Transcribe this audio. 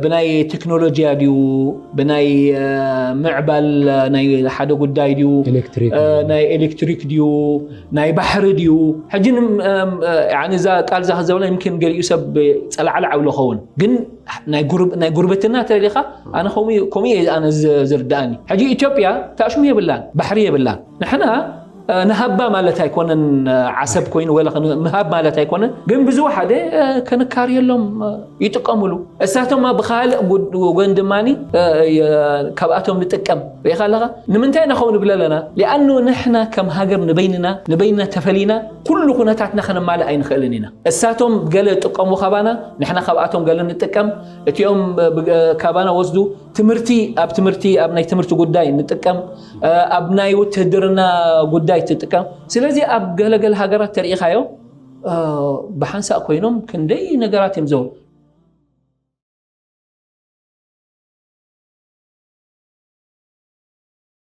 ብናይ ቴክኖሎጂያ ድዩ፣ ብናይ ምዕባል ናይ ሓደ ጉዳይ ድዩ፣ ኤሌክትሪክ ናይ ኤሌክትሪክ ድዩ፣ ናይ ባሕሪ ድዩ? ሕጂ እዛ ቃል ዛ ዘበላ ይምኪን ገሊኡ ሰብ ጸላዕላዕ ኣብሎ ኸውን፣ ግን ናይ ጉርብትና ተሪኻ ኣነ ከምኡ እየ ኣነ ዝርድኣኒ። ሕጂ ኢትዮጵያ ታሽሙ የብላን፣ ባሕሪ የብላን። ንሕና ንሃባ ማለት ኣይኮነን፣ ዓሰብ ኮይኑ ወላ ምሃብ ማለት ኣይኮነን፣ ግን ብዝወሓደ ከንካርየሎም ይጥቀምሉ። እሳቶም ብካልእ ጎን ድማ ካብኣቶም ንጥቀም ሪኢኻ ኣለኻ። ንምንታይ ኢና ከምኡ ንብል ኣለና? ሊኣኑ ንሕና ከም ሃገር ንበይንና ንበይንና ተፈሊና ኩሉ ኩነታትና ከነማልእ ኣይንኽእልን ኢና። እሳቶም ገለ ጥቀሙ ካባና፣ ንሕና ካብኣቶም ገለ ንጥቀም። እቲኦም ካባና ወስዱ ትምህርቲ ኣብ ትምህርቲ ኣብ ናይ ትምህርቲ ጉዳይ ንጥቀም፣ ኣብ ናይ ውትህድርና ጉዳይ ትጥቀም። ስለዚ ኣብ ገለገለ ሃገራት ተሪኢኻዮ ብሓንሳእ ኮይኖም ክንደይ ነገራት እዮም ዘው